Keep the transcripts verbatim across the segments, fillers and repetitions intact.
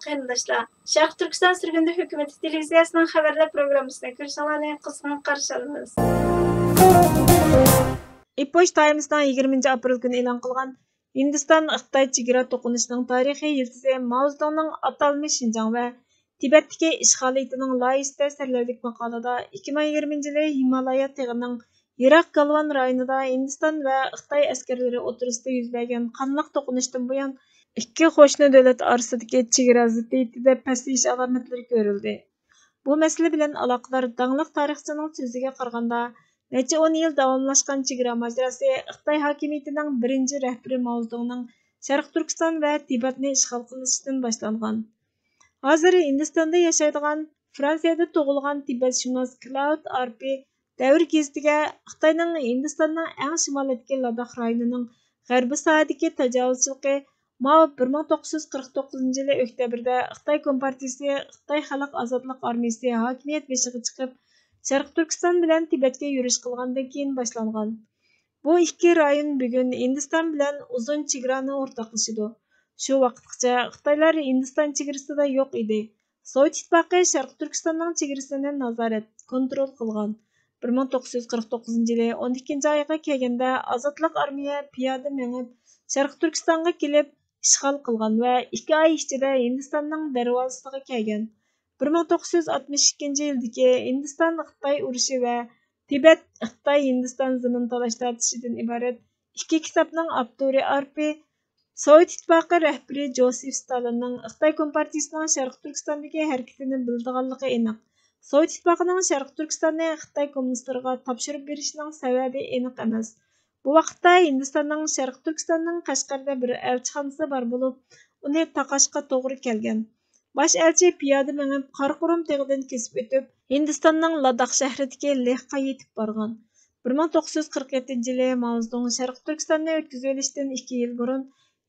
قېرىنداشلار، شەرقىي تۈركىستان سۈرگۈندە ھۆكۈمىتى تېلېۋىزىيەسىنىڭ خەۋەرلەر پروگراممىسىنى كۆرۈشۈڭلارنى قىزغىن قارشى ئالىمىز. ئىپپوچ تايمسنىڭ يىگىرمىنچى ئاپرېل كۈنى ئېلان قىلغان ھىندىستان خىتاي چېگرا توقۇنۇشىنىڭ تارىخىي يىلتىزى ماۋزېدۇڭنىڭ ئاتالمىش شىنجاڭ ۋە تىبەتتىكى ئىشغالىيىتىنىڭ لايىھىسىدە سەرلەۋھىلىك ماقالىدا ئىككى مىڭ يىگىرمىنچى يىلى ھىمالايا تېغىنىڭ يىراق گالۋان رايونىدا ھىندىستان ۋە خىتاي ئەسكەرلىرى ئوتتۇرىسىدا يۈز بەرگەن قانلىق توقۇنۇشتىن بۇيان، ئىككى قوشنا دۆلەت ئارىسىدىكى چېگرا زىددىيىتىدە پەسىيىش ئالامەتلىرى كۆرۈلدى. بۇ مەسىلە بىلەن ئالاقىدار داڭلىق تارىخچىنىڭ سۆزىگە قارىغاندا، نەچچە ئون يىل داۋاملاشقان چېگرا ماجىراسى خىتاي ھاكىمىيىتىنىڭ بىرىنچى رەھبىرى ماۋزېدۇڭنىڭ شەرقىي تۈركىستان ۋە تىبەتنى ئىشغال قىلىشىدىن باشلانغان. ھازىر ھىندىستاندا ياشايدىغان، فرانسىيەدە تۇغۇلغان تىبەتشۇناس كلاۋد ئارپى دەۋر گېزىتىگە خىتاينىڭ ھىندىستاننىڭ ئەڭ شىمالىدىكى لاداخ رايونىنىڭ غەربىي ساھەدىكى تاجاۋۇزچىلىقى ماۋ بىر مىڭ توققۇز يۈز قىرىق توققۇزىنچى يىلى ئۆكتەبىردە خىتاي كومپارتىيىسى، خىتاي خەلق ئازادلىق ئارمىيىسى ھاكىمىيەت بېشىغا چىقىپ، شەرقىي تۈركىستان بىلەن تىبەتكە يۈرۈش قىلغاندىن كېيىن باشلانغان. بۇ ئىككى رايون بۈگۈن ھىندىستان بىلەن ئۇزۇن چېگرانى ئورتاقلىشىدۇ. شۇ ۋاقىتقىچە خىتايلار ھىندىستان چېگرىسىدا يوق ئىدى. سوۋېت ئىتتىپاقى شەرقىي تۈركىستاننىڭ چېگرىسىنى نازارەت، كونترول قىلغان. بىر مىڭ توققۇز يۈز قىرىق توققۇزىنچى يىلى ئون ئىككىنچى ئايغا كەلگەندە ئازادلىق ئارمىيە پىيادە مېڭىپ، شەرقىي تۈركىستانغا كېلىپ ئىشغال قىلغان ۋە ئىككى ئاي ئىچىدە ھىندىستاننىڭ دەرۋازىسىغا كەلگەن. بىر مىڭ توققۇز يۈز ئاتمىش ئىككىنچى يىلدىكى ھىندىستان خىتاي ئۇرۇشى ۋە تىبەت خىتاي ھىندىستان زېمىن تالاش تارتىشىدىن ئىبارەت ئىككى كىتابنىڭ ئاپتورى ئارپى سوۋېت ئىتتىپاقى رەھبىرى جوسىف ستالىننىڭ خىتاي كومپارتىيىسىنىڭ شەرقىي تۈركىستاندىكى ھەرىكىتىنى بىلىدىغانلىقى ئېنىق. سوۋېت ئىتتىپاقىنىڭ شەرقىي تۈركىستاننى خىتاي كوممۇنىستلىرىغا تاپشۇرۇپ بېرىشىنىڭ سەۋەبى ئېنىق ئەمەس. بۇ ۋاقىتتا ھىندىستاننىڭ شەرقىي تۈركىستاننىڭ قەشقەردە بىر ئەلچىخانىسى بار بولۇپ، ئۇنى تاقاشقا توغرا كەلگەن. باش ئەلچى پىيادە مېڭىپ، قاراقۇرۇم تېغىدىن كېسىپ ئۆتۈپ، ھىندىستاننىڭ لاداخ شەھىرىدىكى لېھقا يېتىپ بارغان. بىر مىڭ توققۇز يۈز قىرىق يەتتىنچى يىلى ماۋزېدۇڭ شەرقىي تۈركىستاننى ئۆتكۈزۈۋېلىشتىن ئىككى يىل بۇرۇن،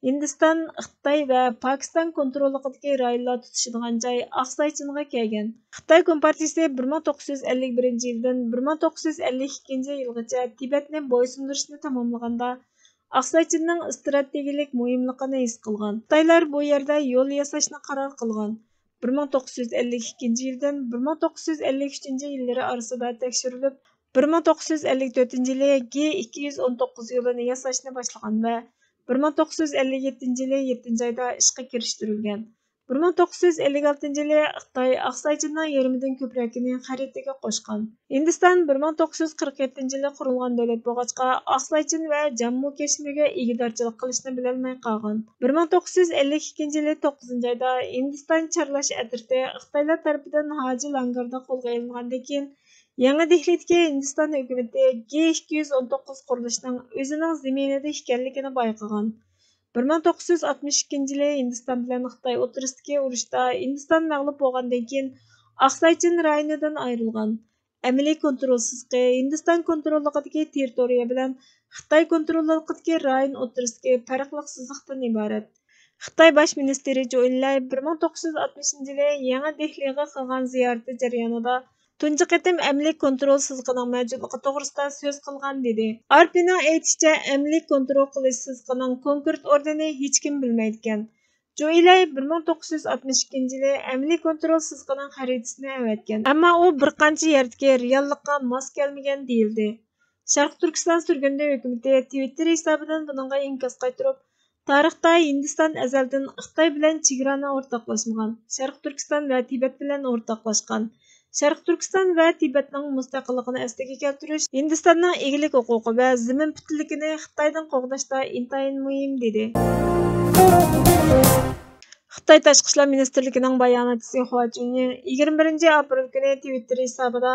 ھىندىستان، خىتاي ۋە پاكىستان كونتروللۇقىدىكى رايونلار تۇتىشىدىغان جاي ئاقسايچىنغا كەلگەن. خىتاي كومپارتىيىسى بىر مىڭ توققۇز يۈز ئەللىك بىرىنچى يىلدىن بىر مىڭ توققۇز يۈز ئەللىك ئىككىنچى يىلغىچە تىبەتنى بويسۇندۇرۇشنى تاماملىغاندا، ئاقسايچىننىڭ ئىستراتېگىيىلىك مۇھىملىقىنى ھېس قىلغان. خىتايلار بۇ يەردە يول ياساشنى قارار قىلغان. بىر مىڭ توققۇز يۈز ئەللىك ئىككىنچى يىلدىن بىر مىڭ توققۇز يۈز ئەللىك ئۈچىنچى يىللىرى ئارىسىدا تەكشۈرۈلۈپ، بىر مىڭ توققۇز يۈز ئەللىك تۆتىنچى يىلى گې ئىككى يۈز ئون توققۇز يولىنى ياساشنى باشلىغان ۋە بىر مىڭ توققۇز يۈز ئەللىك يەتتىنچى يىلى يەتتىنچى ئايدا ئىشقا كىرىشتۈرۈلگەن. بىر مىڭ توققۇز يۈز ئەللىك ئالتىنچى يىلى خىتاي ئاقسايچىننىڭ يېرىمىدىن كۆپرەكىنى خەرىتىگە قوشقان. ھىندىستان بىر مىڭ توققۇز يۈز قىرىق يەتتىنچى يىلى قۇرۇلغان دۆلەت بولغاچقا، ئاقسايچىن ۋە جاممۇ كەشمىرگە ئىگىدارچىلىق قىلىشنى بىلەلمەي قالغان. بىر مىڭ توققۇز يۈز ئەللىك ئىككىنچى يىلى توققۇزىنچى ئايدا ھىندىستان چارلاش ئەترىتى خىتايلار تەرىپىدىن ھاجى لانگاردا قولغا ئېلىنغاندىن كېيىن، يېڭى دېھلىدىكى ھىندىستان ھۆكۈمىتى گې ئىككى يۈز ئون توققۇز قۇرۇلۇشىنىڭ ئۆزىنىڭ زېمىنىدا ئىكەنلىكىنى بايقىغان. بىر مىڭ توققۇز يۈز ئاتمىش ئىككىنچى يىلى ھىندىستان بىلەن خىتاي ئوتتۇرىسىدىكى ئۇرۇشتا ھىندىستان مەغلۇپ بولغاندىن كېيىن، ئاقسايچىن رايونىدىن ئايرىلغان. ئەمەلىي كونترول سىزىقى ھىندىستان كونتروللۇقىدىكى تېررىتورىيە بىلەن خىتاي كونتروللۇقىدىكى رايون ئوتتۇرىسىدىكى پەرقلىق سىزىقتىن ئىبارەت. خىتاي باش مىنىستىرى جۇ ئېنلاي بىر مىڭ توققۇز يۈز ئاتمىشىنچى يىلى يېڭى دېھلىغا قىلغان زىيارىتى جەريانىدا تۇنجى قېتىم ئەمەلىي كونترول سىزىقىنىڭ مەۋجۇتلۇقى توغرىسىدا سۆز قىلغان، دېدى. ئارپىنىڭ ئېيتىشىچە، ئەمەلىي كونترول قىلىش سىزىقىنىڭ كونكرېت ئورنىنى ھېچكىم بىلمەيدىكەن. جۇ ئېنلاي بىر مىڭ توققۇز يۈز ئاتمىش ئىككىنچى يىلى ئەمەلىي كونترول سىزىقىنىڭ خەرىتىسىنى ئەۋەتكەن، ئەمما ئۇ بىر قانچە يەردىكى رېئاللىققا ماس كەلمىگەن، دېيىلدى. شەرقىي تۈركىستان سۈرگۈندە ھۆكۈمىتى تىۋىتتېر ھېسابىدىن بۇنىڭغا ئىنكاس قايتۇرۇپ، تارىختا ھىندىستان ئەزەلدىن خىتاي بىلەن چېگرانى ئورتاقلاشمىغان، شەرقىي تۈركىستان ۋە تىبەت بىلەن ئورتاقلاشقان. شەرقىي تۈركىستان ۋە تىبەتنىڭ مۇستەقىللىقىنى ئەسلىگە كەلتۈرۈش، ھىندىستاننىڭ ئىگىلىك ھوقۇقى ۋە زېمىن پۈتۈنلۈكىنى خىتايدىن قوغداشتا ئىنتايىن مۇھىم، دېدى. خىتاي تاشقى ئىشلار مىنىستىرلىكىنىڭ باياناتچىسى خۇا جۈنيىڭ يىگىرمە بىرىنچى ئاپرېل كۈنى تىۋىتتېر ھېسابىدا،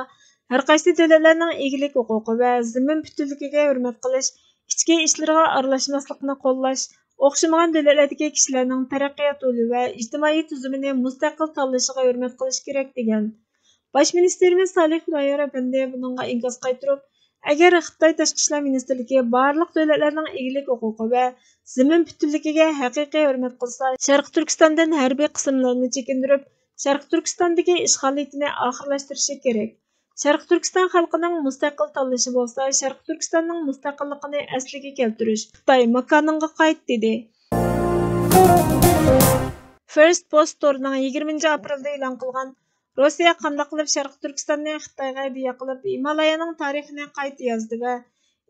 ھەرقايسى دۆلەتلەرنىڭ ئىگىلىك ھوقۇقى ۋە زېمىن پۈتۈنلۈكىگە ھۆرمەت قىلىش، ئىچكى ئىشلىرىغا ئارىلاشماسلىقنى قوللاش، ئوخشىمىغان دۆلەتلەردىكى كىشىلەرنىڭ تەرەققىيات يولى ۋە ئىجتىمائىي تۈزۈمىنى مۇستەقىل تاللىشىغا ھۆرمەت قىلىش كېرەك، دېگەن. باش مىنىستىرىمىز سالىھ مۇنەۋۋەر ئەپەندى بۇنىڭغا ئىنكاس قايتۇرۇپ، ئەگەر خىتاي تاشقى ئىشلار مىنىستىرلىكى بارلىق دۆلەتلەرنىڭ ئىگىلىك ھوقۇقى ۋە زېمىن پۈتۈنلۈكىگە ھەقىقىي ھۆرمەت قىلسا، شەرقىي تۈركىستاندىن ھەربىي قىسىملارنى چېكىندۈرۈپ، شەرقىي تۈركىستاندىكى ئىشغالىيىتىنى ئاخىرلاشتۇرۇشى كېرەك. شەرقىي تۈركىستان خەلقىنىڭ مۇستەقىل تاللىشى بولسا، شەرقىي تۈركىستاننىڭ مۇستەقىللىقىنى ئەسلىگە كەلتۈرۈش. خىتاي، ماكانىڭغا قايت، دېدى. فىرست پوست تورىنىڭ يىگىرمىنچى ئاپرېلدا ئېلان قىلغان، روسىيە قانداق قىلىپ شەرقىي تۈركىستاننى خىتايغا ھەدىيە قىلىپ، ھىمالايانىڭ تارىخىنى قايتا يازدى ۋە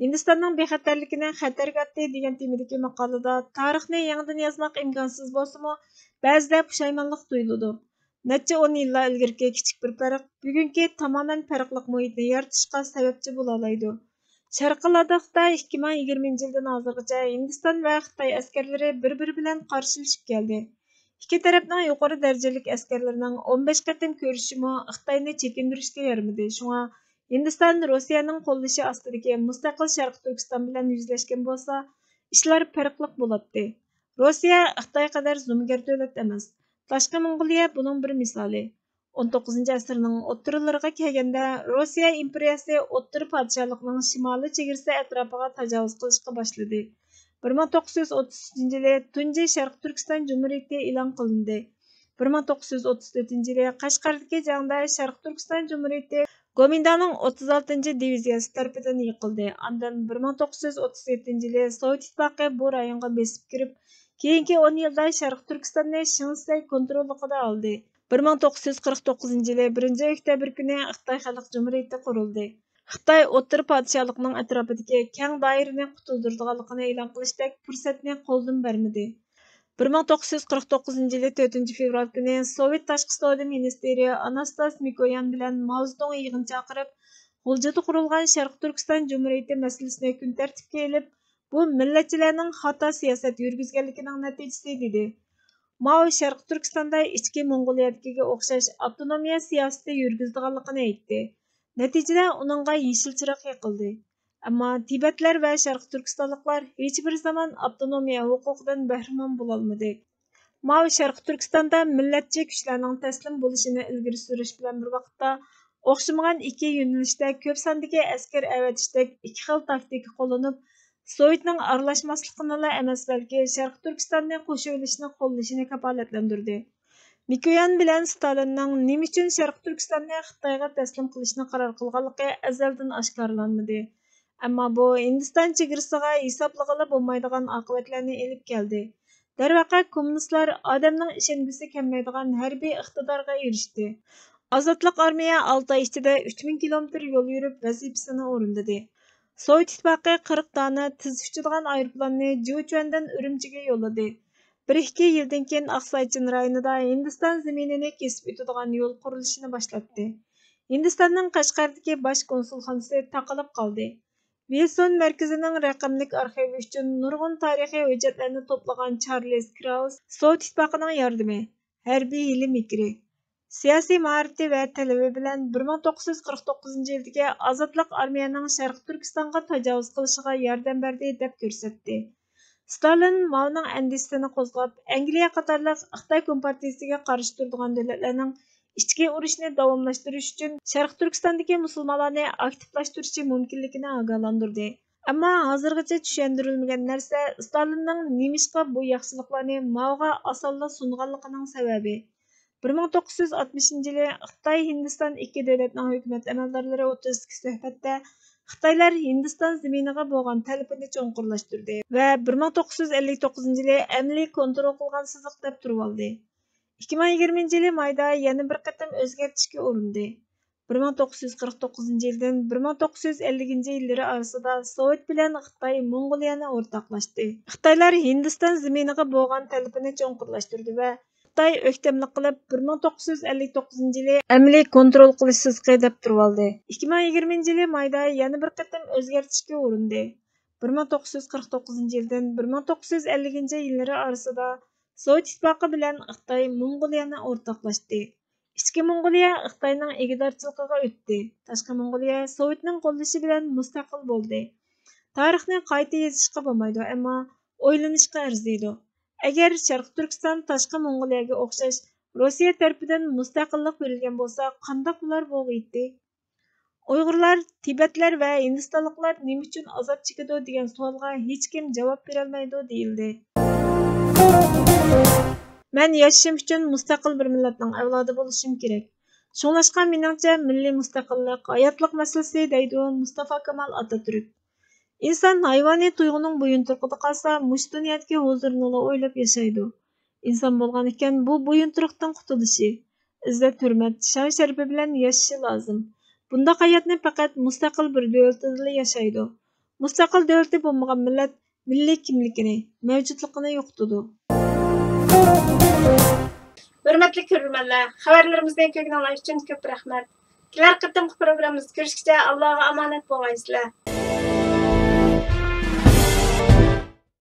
ھىندىستاننىڭ بىخەتەرلىكىنى خەتەرگە ئاتتى دېگەن تېمىدىكى ماقالىدا، تارىخنى يېڭىدىن يازماق ئىمكانسىز بولسىمۇ، بەزىدە پۇشايمانلىق تۇيۇلىدۇ. نەچچە ئون يىللار ئىلگىرىكى كىچىك بىر پەرق بۈگۈنكى تامامەن پەرقلىق مۇھىتنى يارىتىشقا سەۋەبچى بولالايدۇ. شەرقىي لاداختا ئىككى مىڭ يىگىرمىنچى يىلدىن ھازىرغىچە ھىندىستان ۋە خىتاي ئەسكەرلىرى بىر-بىرى بىلەن قارشىلىشىپ كەلدى. ئىككى تەرەپنىڭ يۇقىرى دەرىجىلىك ئەسكەرلىرىنىڭ ئون بەش قېتىم كۆرۈشۈشىمۇ خىتاينى چېكىندۈرۈشكە يارىمىدى. شۇڭا ھىندىستان روسىيەنىڭ قوللىشى ئاستىدىكى مۇستەقىل شەرقىي تۈركىستان بىلەن يۈزلەشكەن بولسا، ئىشلار پەرقلىق بولاتتى. روسىيە خىتاي قەدەر زومىگەر دۆلەت ئەمەس. تاشقى موڭغۇلىيە بۇنىڭ بىر مىسالى. ئون توققۇزىنچى ئەسىرنىڭ ئوتتۇرىلىرىغا كەلگەندە، روسىيە ئىمپېرىيەسى ئوتتۇرا پادىشاھلىقنىڭ شىمالىي چېگرىسى ئەتراپىغا تاجاۋۇز قىلىشقا باشلىدى. بىر مىڭ توققۇز يۈز ئوتتۇز ئۈچىنچى يىلى تۇنجى شەرقىي تۈركىستان جۇمھۇرىيىتى ئېلان قىلىندى. بىر مىڭ توققۇز يۈز ئوتتۇز تۆتىنچى يىلى قەشقەردىكى جەڭدە شەرقىي تۈركىستان جۇمھۇرىيىتى گومىنداڭنىڭ ئوتتۇز ئالتىنچى دىۋىزىيەسى تەرىپىدىن يىقىلدى. ئاندىن بىر مىڭ توققۇز يۈز ئوتتۇز يەتتىنچى يىلى سوۋېت ئىتتىپاقى بۇ رايونغا بېسىپ كىرىپ، كېيىنكى ئون يىلدا شەرقىي تۈركىستاننى شېڭ شىسەي كونتروللۇقىدا ئالدى. بىر مىڭ توققۇز يۈز قىرىق توققۇزىنچى يىلى بىرىنچى ئۆكتەبىر كۈنى خىتاي خەلق جۇمھۇرىيىتى قۇرۇلدى. خىتاي ئوتتۇرا پادىشاھلىقنىڭ ئەتراپىدىكى كەڭ دائىرىنى قۇتۇلدۇرىدىغانلىقىنى ئېلان قىلىشتەك پۇرسەتنى قولدىن بەرمىدى. بىر مىڭ توققۇز يۈز قىرىق توققۇزىنچى يىلى تۆتىنچى فېۋرال كۈنى سوۋېت تاشقى سودا مىنىستىرى ئاناستاس مىكويان بىلەن ماۋزېدۇڭ يىغىن چاقىرىپ، غۇلجىدا قۇرۇلغان شەرقىي تۈركىستان جۇمھۇرىيىتى مەسىلىسىنى كۈن تەرتىپكە ئېلىپ، بۇ مىللەتچىلەرنىڭ خاتا سىياسەت يۈرگۈزگەنلىكىنىڭ نەتىجىسى، دېدى. ماۋ شەرقىي تۈركىستاندا ئىچكى موڭغۇلىيەدىكىگە ئوخشاش ئاپتونومىيە سىياسىتى يۈرگۈزىدىغانلىقىنى ئېيتتى. نەتىجىدە ئۇنىڭغا يېشىل چىراغ يېقىلدى. ئەمما تىبەتلەر ۋە شەرقىي تۈركىستانلىقلار ھېچبىر زامان ئاپتونومىيە ھوقۇقىدىن بەھرىمەن بولالمىدى. ماۋ شەرقىي تۈركىستاندا مىللەتچى كۈچلەرنىڭ تەسلىم بولۇشىنى ئىلگىرى سۈرۈش بىلەن بىر ۋاقىتتا، ئوخشىمىغان ئىككى يۆنىلىشتە كۆپ ساندىكى ئەسكەر ئەۋەتىشتەك ئىككى خىل تاكتىكا قوللىنىپ، سوۋېتنىڭ ئارىلاشماسلىقىنىلا ئەمەس، بەلكى شەرقىي تۈركىستاننى قوشۇۋېلىشنى قوللىشىنى كاپالەتلەندۈردى. مىكويان بىلەن ستالىننىڭ نېمە ئۈچۈن شەرقىي تۈركىستاننى خىتايغا تەسلىم قىلىشنى قارار قىلغانلىقى ئەزەلدىن ئاشكارىلانمىدى. ئەمما بۇ ھىندىستان چېگرىسىغا ھېسابلىغىلى بولمايدىغان ئاقىۋەتلەرنى ئېلىپ كەلدى. دەرۋەقە، كوممۇنىستلار ئادەمنىڭ ئىشەنگۈسى كەلمەيدىغان ھەربىي ئىقتىدارغا ئېرىشتى. ئازادلىق ئارمىيە ئالتە ئاي ئىچىدە ئۈچ مىڭ كىلومېتىر يول يۈرۈپ، ۋەزىپىسىنى ئورۇندىدى. سوۋېت ئىتتىپاقى قىرىق دانە تېز ئۇچىدىغان ئايروپىلاننى جۇچۈەندىن ئۈرۈمچىگە يوللىدى. بىر ئىككى يىلدىن كېيىن ئاقساي چىن رايونىدا ھىندىستان زېمىنىنى كېسىپ ئۆتىدىغان يول قۇرۇلۇشىنى باشلاتتى. ھىندىستاننىڭ قەشقەردىكى باش كونسۇلخانىسى تاقىلىپ قالدى. ۋىلسون مەركىزىنىڭ رەقەملىك ئارخىۋى ئۈچۈن نۇرغۇن تارىخىي ھۆججەتلەرنى توپلىغان چارلىز كراۋس سوۋېت ئىتتىپاقىنىڭ ياردىمى، ھەربىي ھىيلە-مىكرى، سىياسىي ماھارىتى ۋە تەلىپى بىلەن بىر مىڭ توققۇز يۈز قىرىق توققۇزىنچى يىلدىكى ئازادلىق ئارمىيەنىڭ شەرقىي تۈركىستانغا تاجاۋۇز قىلىشىغا ياردەم بەردى، دەپ كۆرسەتتى. ستالىن ماۋنىڭ ئەندىشىسىنى قوزغاپ، ئەنگلىيە قاتارلىق خىتاي كومپارتىيىسىگە قارشى تۇرىدىغان دۆلەتلەرنىڭ ئىچكى ئۇرۇشنى داۋاملاشتۇرۇش ئۈچۈن شەرقىي تۈركىستاندىكى مۇسۇلمانلارنى ئاكتىپلاشتۇرۇشى مۇمكىنلىكىنى ئاگاھلاندۇردى. ئەمما ھازىرغىچە چۈشەندۈرۈلمىگەن نەرسە ستالىننىڭ نېمىشقا بۇ ياخشىلىقلارنى ماۋغا ئاسانلا سۇنغانلىقىنىڭ سەۋەبى. بىر مىڭ توققۇز يۈز ئاتمىشىنچى يىلى خىتاي ھىندىستان ئىككى دۆلەتنىڭ ھۆكۈمەت ئەمەلدارلىرى ئوتتۇرىسىدىكى سۆھبەتتە خىتايلار ھىندىستان زېمىنىغا بولغان تەلىپىنى چوڭقۇرلاشتۇردى ۋە بىر مىڭ توققۇز يۈز ئەللىك توققۇزىنچى يىلى ئەمەلىي كونترول قىلغان سىزىق دەپ تۇرۇۋالدى. ئىككى مىڭ يىگىرمىنچى يىلى مايدا يەنە بىر قېتىم ئۆزگەرتىشكە ئۇرۇندى. بىر مىڭ توققۇز يۈز قىرىق توققۇزىنچى يىلدىن بىر مىڭ توققۇز يۈز ئەللىكىنچى يىللىرى ئارىسىدا سوۋېت بىلەن خىتاي موڭغۇلىيەنى ئورتاقلاشتى. خىتايلار ھىندىستان زېمىنىغا بولغان تەلىپىنى چوڭقۇرلاشتۇردى ۋە خىتاي ئۆكتەملىك قىلىپ، بىر مىڭ توققۇز يۈز ئەللىك توققۇزىنچى يىلى ئەمەلىي كونترول قىلىش سىزىقى دەپ تۇرۇۋالدى. ئىككى مىڭ يىگىرمىنچى يىلى مايدا يەنە بىر قېتىم ئۆزگەرتىشكە ئۇرۇندى. بىر مىڭ توققۇز يۈز قىرىق توققۇزىنچى يىلدىن بىر مىڭ توققۇز يۈز ئەللىكىنچى يىللىرى ئارىسىدا سوۋېت ئىتتىپاقى بىلەن خىتاي موڭغۇلىيەنى ئورتاقلاشتى. ئىچكى موڭغۇلىيە خىتاينىڭ ئىگىدارچىلىقىغا ئۆتتى. تاشقى موڭغۇلىيە سوۋېتنىڭ قوللىشى بىلەن مۇستەقىل بولدى. تارىخنى قايتا يېزىشقا بولمايدۇ، ئەمما ئويلىنىشقا ئەرزىيدۇ. ئەگەر شەرقىي تۈركىستان تاشقى موڭغۇلىيەگە ئوخشاش روسىيە تەرىپىدىن مۇستەقىللىق بېرىلگەن بولسا، قانداق بولار بولغىيتتى؟ ئۇيغۇرلار، تىبەتلەر ۋە ھىندىستانلىقلار نېمە ئۈچۈن ئازاب چېكىدۇ دېگەن سوئالغا ھېچكىم جاۋاب بېرەلمەيدۇ، دېيىلدى. مەن ياشىشىم ئۈچۈن مۇستەقىل بىر مىللەتنىڭ ئەۋلادى بولۇشۇم كېرەك. شۇڭلاشقا مېنىڭچە مىللىي مۇستەقىللىق ھاياتلىق مەسىلىسى، دەيدۇ مۇستافا كامال ئاتاتۈرك. ئىنسان ھايۋانىي تۇيغۇنىڭ بويۇنتۇرۇقىدا قالسا، مۇشۇ دۇنيادىكى ھۇزۇرىنىلا ئويلاپ ياشايدۇ. ئىنسان بولغان ئىكەن، بۇ بويۇنتۇرۇقتىن قۇتۇلۇشى، ئىززەت-ھۆرمەت، شان-شەرىپى بىلەن ياشىشى لازىم. بۇنداق ھاياتنى پەقەت مۇستەقىل بىر دۆلىتىدىلا ياشايدۇ. مۇستەقىل دۆلىتى بولمىغان مىللەت مىللىي كىملىكىنى، مەۋجۇتلۇقىنى يوقىتىدۇ. ھۆرمەتلىك كۆرۈرمەنلەر، خەۋەرلىرىمىزنى كۆرگىنىڭلار ئۈچۈن كۆپ رەھمەت. كېلەر قېتىمقى پروگراممىمىزدا كۆرۈشكىچە ئاللاغا ئامانەت بولغايسىلەر.